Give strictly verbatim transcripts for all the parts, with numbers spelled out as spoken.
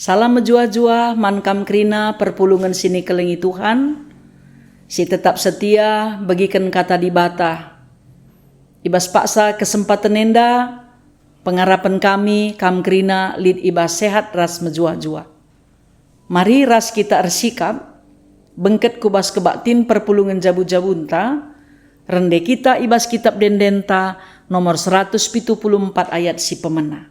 Salam mejuah-juah man kam kerina perpulungen si nikelengi Tuhan, si tetap setia begiken Kata Dibata. I bas paksa kesempaten enda, pengarapen kami kam kerina lit i bas sehat ras mejuah-juah. Mari ras kita ersikap, bengket ku bas kebaktin perpulungen jabu-jabunta, rende kita i bas Kitap Ende-Endenta nomor seratus pitu puluh empat ayat si pemena.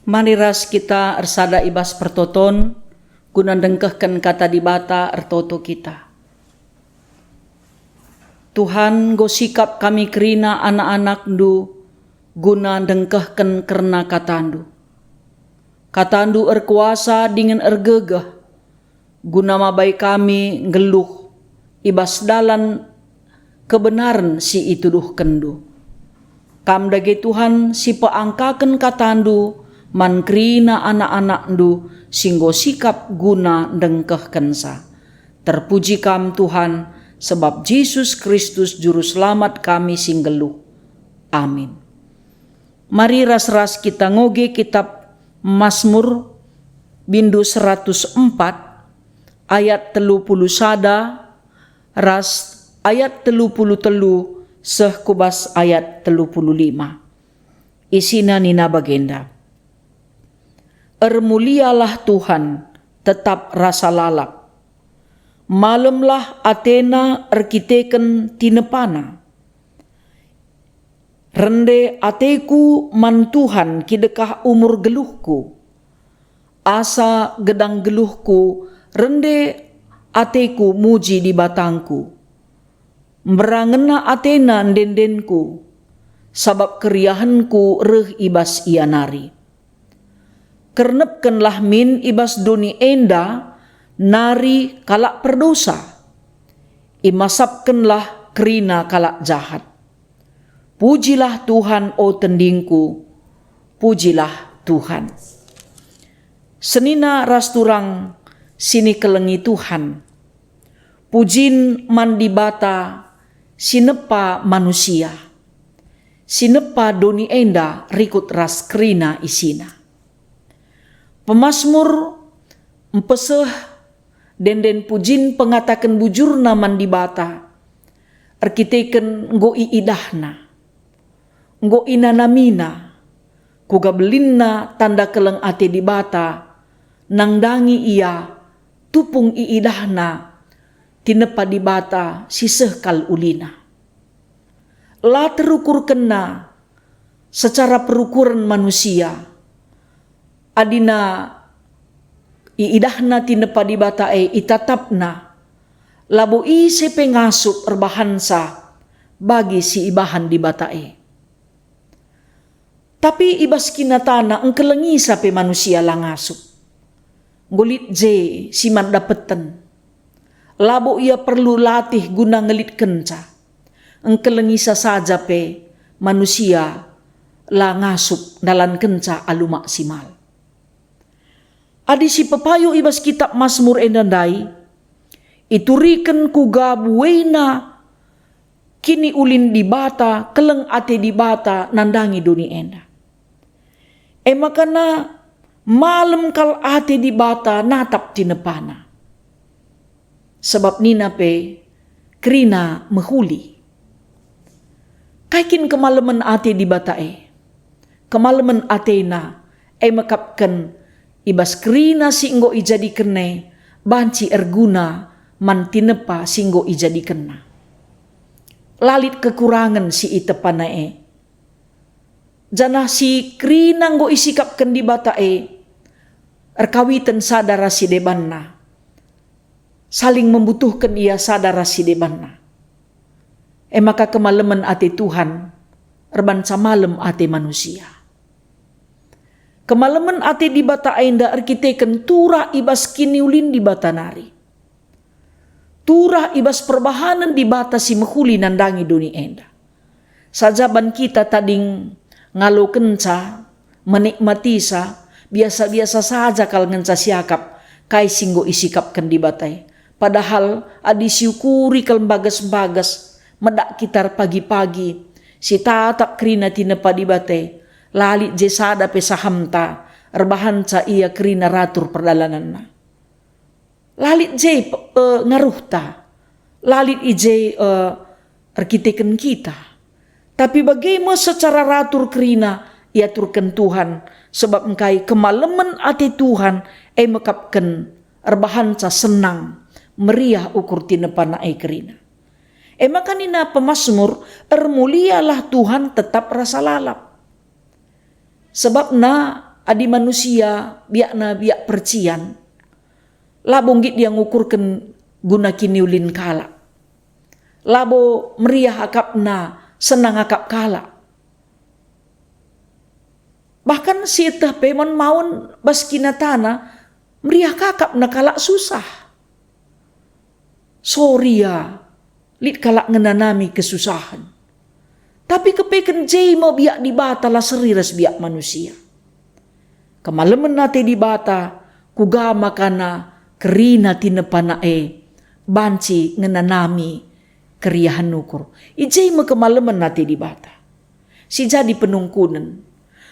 Mari ras kita ersada i bas pertoton, guna ndengkehken Kata Dibata ertoto kita. Tuhan, enggo sikap kami kerina anak-anakNdu guna ndengkehken kerna KataNdu. KataNdu erkuasa dingen ergegeh, guna mabai kami nggeluh i bas dalan kebenaren si ituduhkenNdu. Kam dage, Tuhan, si peangkaken KataNdu man kerina anak-anakNdu si enggo sikap guna ndengkehkenca. Terpuji Kam, Tuhan, sebab Jesus Kristus Juru Selamat kami si nggeluh. Amin. Mari ras-ras kita ngoge Kitap Masmur, bindu seratus empat, ayat telu puluh sada ras ayat telu puluh telu seh ku bas ayat telu puluh lima. Isina nina bagenda, "Ermulialah Tuhan, tetap rasa lalap. Malemlah atena erkiteken tinepana. Rende ateku man Tuhan kidekah umur geluhku. Asa gedang geluhku rende ateku muji Dibatangku. Mbera ngena atena ende-endenku, sabap keriahenku reh i bas Ia nari. Kernepkenlah min i bas doni enda nari kalak perdosa. Imasapkenlah kerina kalak jahat. Pujilah Tuhan, o tendingku, pujilah Tuhan." Senina ras turang si nikelengi Tuhan, pujin man Dibata si nepa manusia, si nepa doni enda rikut ras kerina isina. Pemasmur mpeseh ende-enden pujin pengataken bujurna man Dibata, erkiteken enggo iidahna, enggo inanamina, kuga belinna tanda keleng ate Dibata, nandangi ia, tupung iidahna tinepa Dibata si seh kal ulina. La terukurkenna secara perukuren manusia. Adina iidahna tinepa Dibata e, itatapna, labo ise pe ngasup erbahanca bagi si ibahan Dibata e. Tapi i bas kinatana engkelengisa pe manusia la ngasup. Enggo lit je si man dapeten. Labo ia perlu latih guna ngelitkenca. Engkelengisa saja pe manusia la ngasup ndalankenca alu maksimal. Adi sipepayo i bas Kitap Masmur enda ndai, ituriken kuga buena kiniulin Dibata, keleng ate Dibata nandangi doni enda. E maka na malem kal ate Dibata natap tinepana. Sebab nina pe, kerina mehuli. Kai kin kemalemen ate Dibata e? Kemalemen atena e mekapken i bas kerina si enggo ijadikenna e banci erguna man tinepa si enggo ijadikenna. La lit kekurangen si itepana e. Janah si kerina enggo isikapken Dibata e erkawiten sada ras si debanna, saling membutuhken ia sada ras si debanna. E maka kemalemen ate Tuhan erbanca malem ate manusia. Kemalemen ate Dibata enda erkiteken turah i bas kiniulin Dibata nari. Turah i bas perbahanen Dibata si mehuli nandangi doni enda. Sajaban kita tading ngalokenca, menikmatisa, biasa-biasa saja kal ngenca siakap kai si enggo isikapken Dibata e. Padahal adi siukuri kal mbages-mbages, medak kita erpagi-pagi, sitatap kerina tinepa Dibata e, la lit je sada pe sahamta, erbahanca ia kerina ratur perdalanenna. La lit je, e, ngaruhta, la lit i je, e, erkiteken kita. Tapi bage me secara ratur kerina iaturken Tuhan, sebab engkai kemalemen ate Tuhan e mekapken erbahanca senang, meriah ukur tinepana e kerina. E maka nina pemasmur, "Ermulialah Tuhan tetap rasa lalap." Sebabna adi manusia biakna biak percian, labo nggit ia ngukurken guna kiniulin kalak. Labo meriah akapna senang akap kalak. Bahkan sieteh pe maun-maun bas kinatana meriah akapna kalak susah. Sorry ya, lit kalak ngenanami kesusahen. Tapi kepeken je me biak Dibata la seri ras biak manusia. Kemalemen ate Dibata, kuga makana kerina tinepana e banci ngenanami keriahen ukur. I je me kemalemen ate Dibata. Si jadi penungkunen.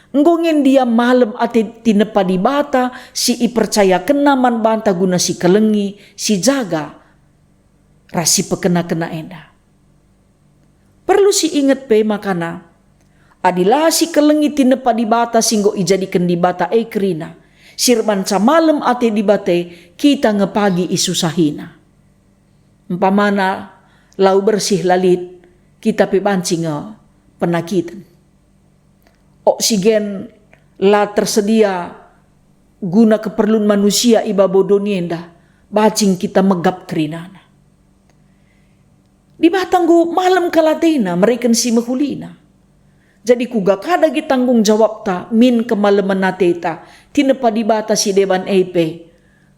Enggo nge ndia malem ate tinepa Dibata si ipercayakenna man banta guna sikelengi, sijaga, ras sipekena-kena enda. Perlu siinget pe makana, adi la sikelengi tinepa Dibata si enggo ijadiken Dibata e kerina, si erbanca malem ate Dibata e, kita nge pagi isusahina. Umpamana, lau bersih la lit, kita pe banci nge penakiten. Oksigen la tersedia guna keperlun manusia i babo doni enda, banci nge kita megap kerinana. Dibata enggo malem kal atena mereken si mehulina. Jadi kuga ka dage tanggung jawabta min kemalemen ateta, tinepa Dibata si deban e pe,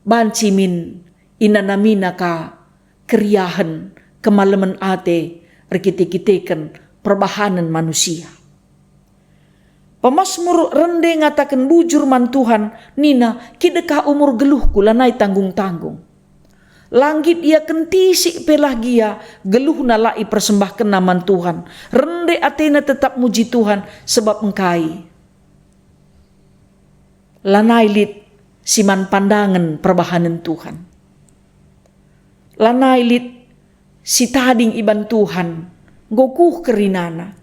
banci min inanamina ka keriahen, kemalemen ate erkite-kiteken perbahanen manusia. Pemasmur rende ngataken bujur man Tuhan, nina, "Kidekah umur geluhku lanai tanggung-tanggung." La nggit ia kentisik pe lah gia geluhna la ipersembahkenna man Tuhan. Rende atena tetap muji Tuhan, sebab engkai? Lanai lit si man pandangen perbahanen Tuhan. Lanai lit si tading iban Tuhan, enggo kuh kerinana.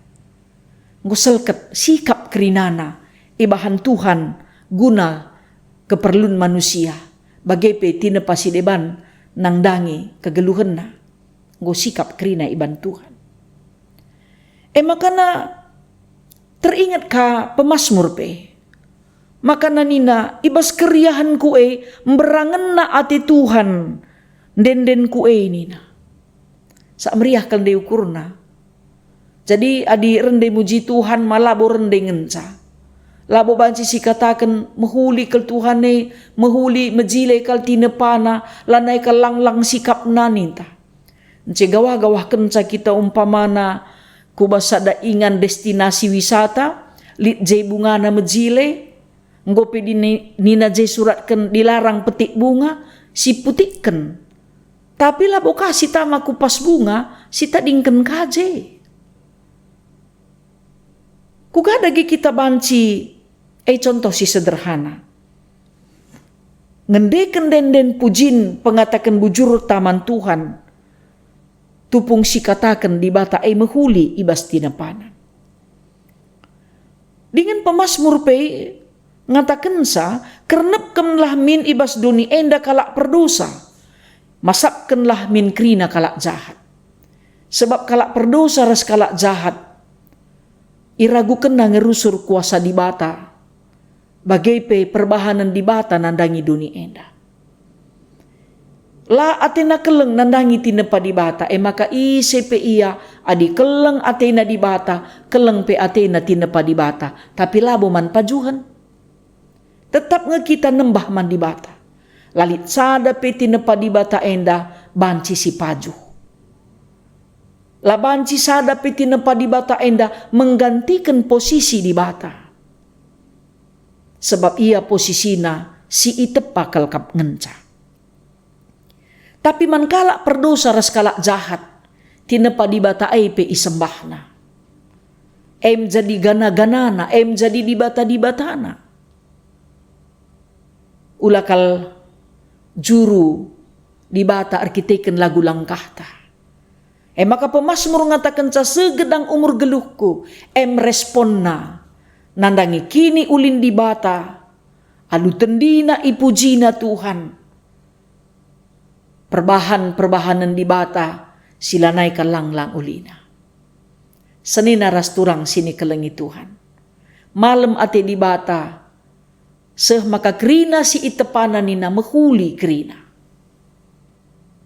Enggo selket sikap kerinana ibahan Tuhan guna keperlun manusia, bage pe tinepa si deban nandangi kegeluhenna. Enggo sikap kerina iban Tuhan. E makana teringet ka pemasmur pe. Makana nina, "I bas keriahenku e mberangenna ate Tuhan, ende-endenku e," nina. Sak meriah kal ndai ukurna. Jadi adi rende muji Tuhan ma labo rende ngenca. Labo banci sikataken mehuli kal Tuhan e, mehuli mejile kal tinepana, lanai kal langlang sikapna ninta. Ence gawah-gawahkenca kita umpamana ku bas sada ingan destinasi wisata, lit je bungana mejile, enggo pe dini-, nina je suratken dilarang petik bunga, siputikken. Tapi labo ka sitama ku pas bunga, sitadingken ka je. Kuga dage kita banci, e, contoh si sederhana. Ngendeken ende-enden pujin pengataken bujurta man Tuhan, tupung sikataken Dibata e mehuli i bas tinepaNa. Dingen pemasmur pe ngatakenca, "Kernepkenlah min i bas doni enda kalak perdosa, masapkenlah min kerina kalak jahat." Sebab kalak perdosa ras kalak jahat iragukenna ngerusur kuasa Dibata, bage pe perbahanen Dibata nandangi doni enda. La atena keleng nandangi tinepa Dibata, e maka ise pe ia, adi keleng atena Dibata, keleng pe atena tinepa Dibata, tapi labo man pajuhen. Tetap nge kita nembah man Dibata. La lit sada pe tinepa Dibata enda banci sipajuh. La banci sada pe tinepa Dibata enda menggantiken posisi Dibata. Sebab ia posisina si itepa kal kap ngenca. Tapi man kalak perdosa ras kalak jahat, tinepa Dibata e pe isembahna. Em jadi gana-ganana, em jadi dibata-dibatana. Ula kal juru Dibata erkiteken lagu langkahta. E maka pemasmur ngatakenca, "Segedang umur geluhku, em responna, nandangi kiniulin Dibata, alu tendina ipujina Tuhan." Perbahan-perbahanen Dibata si lanai kal lang-lang ulina. Senina ras turang si nikelengi Tuhan. Malem ate Dibata, seh maka kerina si itepana nina mehuli kerina.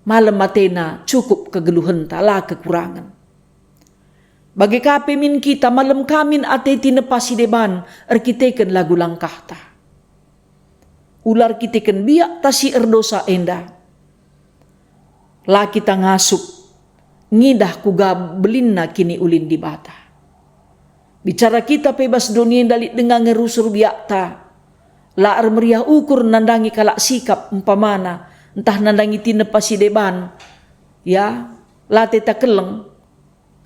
Malem atena cukup kegeluhenta, la kekurangen. Bage ka pe min kita, malem ka min ate tinepa si deban erkiteken lagu langkahta. Ula erkiteken biakta si erdosa enda, la kita ngasup ngidah kuga belinna kiniulin Dibata. Bicara kita pe bas doni enda lit denga ngerusur biakta, la ermeriah ukur nandangi kalak sikap umpamana, ntah nandangi tinepa si deban, ya, la teta keleng.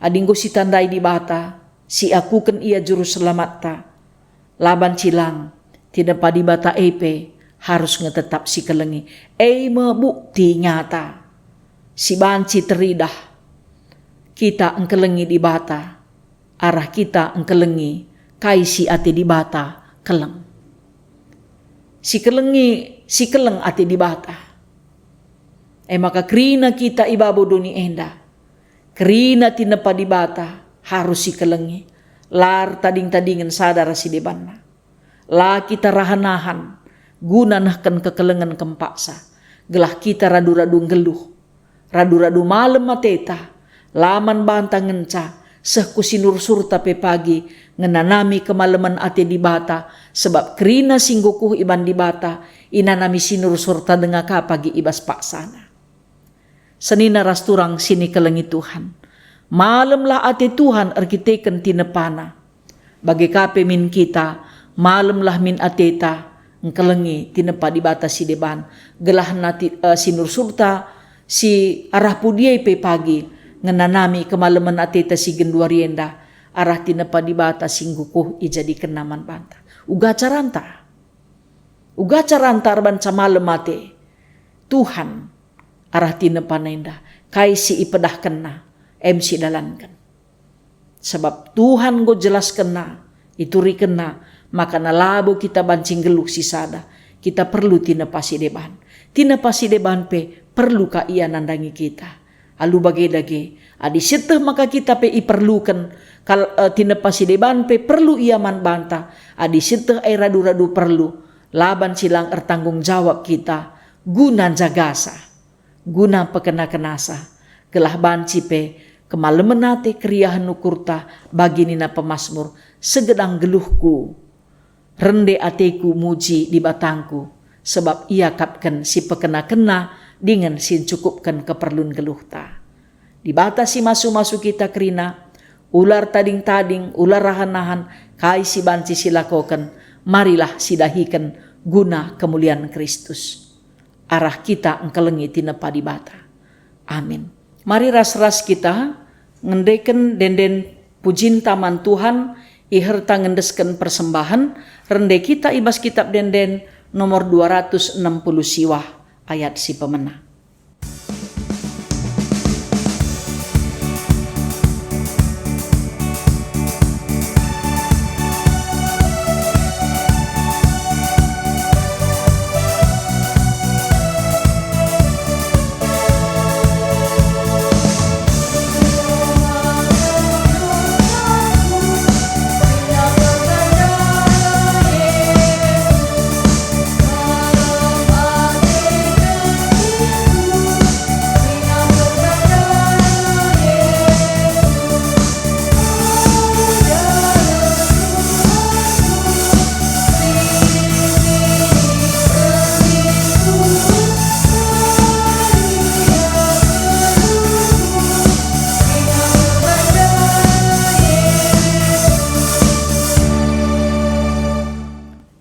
Adi enggo sitandai Dibata, siakuken Ia Juru Selamatta, la banci lang, tinepa Dibata e pe harus nge tetap sikelengi. E me bukti nyata si banci teridah kita engkelengi Dibata, arah kita engkelengi kai si ate Dibata keleng. Sikelengi, sikeleng ate Dibata. E maka kerina kita i babo doni enda. Kerina tinepa Dibata harus sikelengi, la ertading-tadingen sada ras si debanna. La kita rahan-nahan guna nehken kekelengen kempaksa, gelah kita radu-radu nggeluh, radu-radu malem ateta, la man banta ngenca, seh ku sinursurta pe pagi ngenanami kemalemen ate Dibata, sebab kerina si enggo kuh iban Dibata, inanami sinursurta denga ka pagi i bas paksana. Senina ras turang si nikelengi Tuhan. Malemlah ate Tuhan erkiteken tinepana. Bage ka pe min kita, malemlah min ateta, engkelengi tinepa Dibata si deban, gelah nati, eh, sinursurta si arah pudi e pe pagi, ngenanami kemalemen ateta si genduari enda, arah tinepa Dibata si enggo kuh ijadikenna man banta. Uga caranta? Uga caranta erbanca malem ate Tuhan arah tinepana enda, kai si ipedahkenna, em sidalanken. Sebab Tuhan enggo jelaskenna, iturikenna, makana labo kita banci nggeluh sisada. Kita perlu tinepa si deban. Tinepa si deban pe perlu ka ia nandangi kita. Alu bage dage, adi sieteh maka kita pe iperluken kal, eh, tinepa si deban pe perlu ia man banta. Adi sieteh e radu-radu perlu, la banci lang ertanggung jawab kita guna njagasa, guna pekena-kenasa, gelah banci pe kemalemen ate keriahen ukurta, bagi nina pemasmur, "Segedang geluhku, rende ateku muji Dibatangku, sebab Ia kap kin si pekena-kena dingen si ncukupken keperlun geluhta." Dibata si masu-masu kita kerina, ula ertading-tading, ula rahan-nahan kai si banci silakoken, marilah sidahiken guna kemulian Kristus. Arah kita engkelengi tinepa Dibata. Amin. Mari ras-ras kita ngendeken ende-enden pujinta man Tuhan, iherta ngendesken persembahen, rende kita i bas Kitap Ende-enden nomor dua ratus enam puluh siwah, ayat si pemena.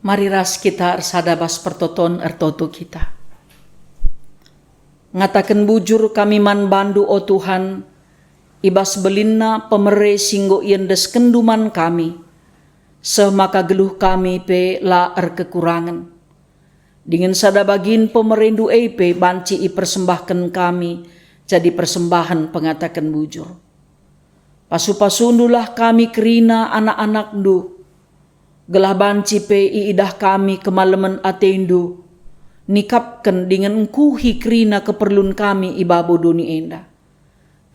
Mari ras kita ersada bas pertoton ertoto kita. Ngataken bujur kami man bandu, o Tuhan, i bas belinna pemere si enggo iendeskenndu man kami, seh maka geluh kami pe la erkekurangen. Dingen sada bagin pemerendu e pe banci ipersembahken kami jadi persembahen pengataken bujur. Pasu-pasundulah kami kerina anak-anakndu, gelah banci pe iidah kami kemalemen atendu, nikapken dingen engkuhi kerina keperlun kami i babo doni enda.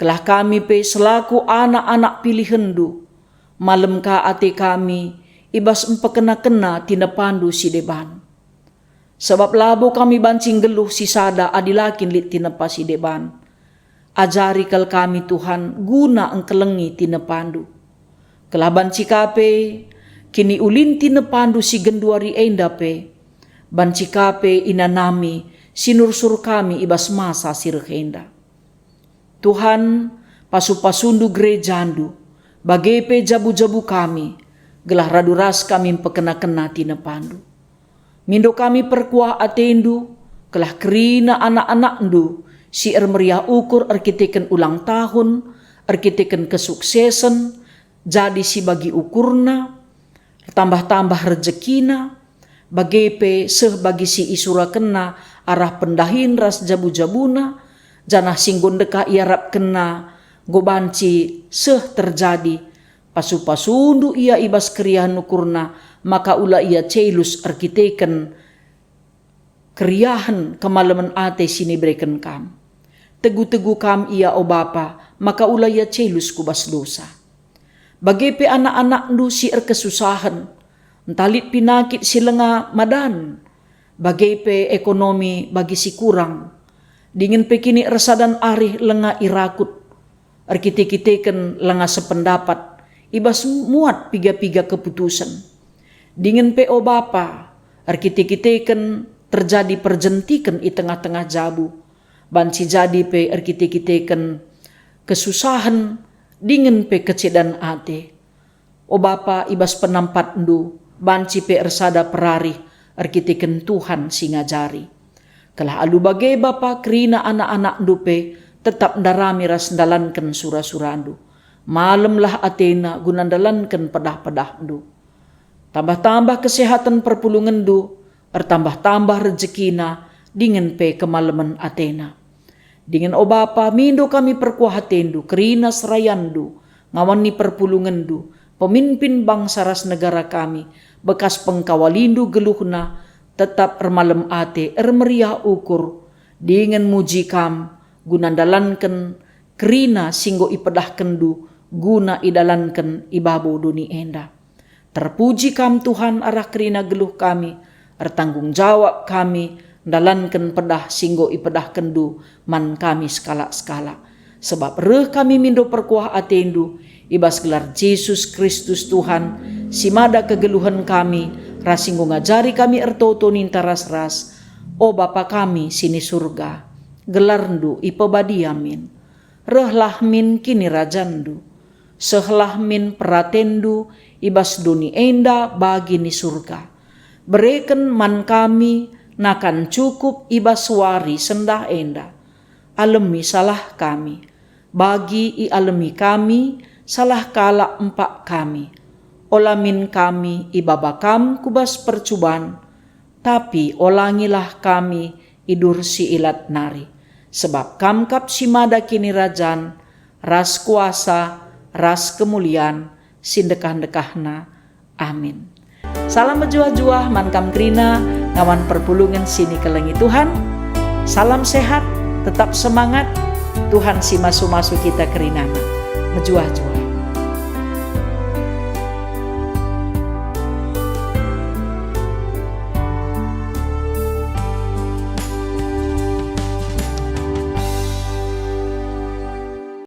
Gelah kami pe selaku anak-anak pilihenndu, malem ka ate kami i bas mpekena-kena tinepandu si deban. Sabap labo kami banci nggeluh sisada adi la kin lit tinepa si deban. Ajari kal kami, Tuhan, guna engkelengi tinepandu. Gelah banci ka pe, kiniulin tinepandu si genduari enda pe, banci ka pe inanami si nursur kami i bas masa si reh enda. Tuhan, pasu-pasundu gerejandu, bage pe jabu-jabu kami, gelah radu ras kami mpekena-kena tinepandu. Mindo kami perkuah atendu, gelah kerina anak-anakndu si ermeriah ukur erkiteken ulang tahun, erkiteken kesuksesen, jadi si bagi ukurna, ertambah-tambah rejekina, bage pe seh bagi si isurakenna arah pendahin ras jabu-jabuna, janah si enggo ndekah iarapkenna enggo banci seh terjadi. Pasu-pasundu ia i bas keriahen ukurna, maka ula ia celus erkiteken keriahen kemalemen ate si nibereken Kam. Tegu-tegu Kam ia, o Bapa, maka ula ia celus ku bas dosa. Bage pe anak-anakndu si erkesusahen, ntah lit pinakit si langa madan, bage pe ekonomi bagi si kurang, dingen pe kiniersadan arih langa irakut, erkite-kiteken langa sependapat, i bas muat piga-piga keputusen. Dingen pe, o Bapa, erkite-kiteken terjadi perjentiken i tengah-tengah jabu, banci jadi pe erkite-kiteken kesusahen dingen pe kecedan ate. O Bapa, i bas penampatndu, banci pe ersada perarih erkiteken Tuhan si ngajari. Gelah alu bage Bapa, kerina anak-anakndu pe tetap ndarami ras ndalanken sura-surandu. Malemlah atena guna ndalanken pedah-pedahndu. Tambah-tambah kesehaten perpulungenndu, ertambah-tambah rejekina, dingen pe kemalemen atena. Dingen, o Bapa, mindo kami perkuah atendu kerina serayanndu, ngawan ni perpulungenndu, pemimpin bangsa ras negara kami, bekas pengkawalindu geluhna, tetap ermalem ate, ermeriah ukur, dingen muji Kam, guna ndalanken kerina si enggo ipedahkenndu guna idalanken i babo doni enda. Terpuji Kam, Tuhan, arah kerina geluh kami, ertanggung jawab kami ndalanken pedah si enggo ipedahkenndu man kami sekalak-sekalak. Sebab reh kami mindo perkuah atendu, i bas gelar Jesus Kristus Tuhan, si mada kegeluhen kami, ras si enggo ngajari kami ertoto ninta ras-ras, O Bapa kami si ni Surga, gelarndu ipebadia min. Rehlah min kinirajanndu. Sehlah min peratenndu i bas doni enda bagi ni Surga. Bereken man kami nakan cukup i bas wari sendah enda. alemi salah kami, bagi ialemi kami salah kalak empak kami. Ola min kami ibaba Kam ku bas percuban, tapi olangilah kami i bas si ilat nari. Sebab Kam kap si mada kinirajan, ras kuasa, ras kemulian, si ndekah-ndekahna. Amin. Salam mejuah-juah man kam kerina ngawan perpulungen si nikelengi Tuhan. Salam sehat, tetap semangat. Tuhan si masu-masu kita kerinana. Mejuah-juah.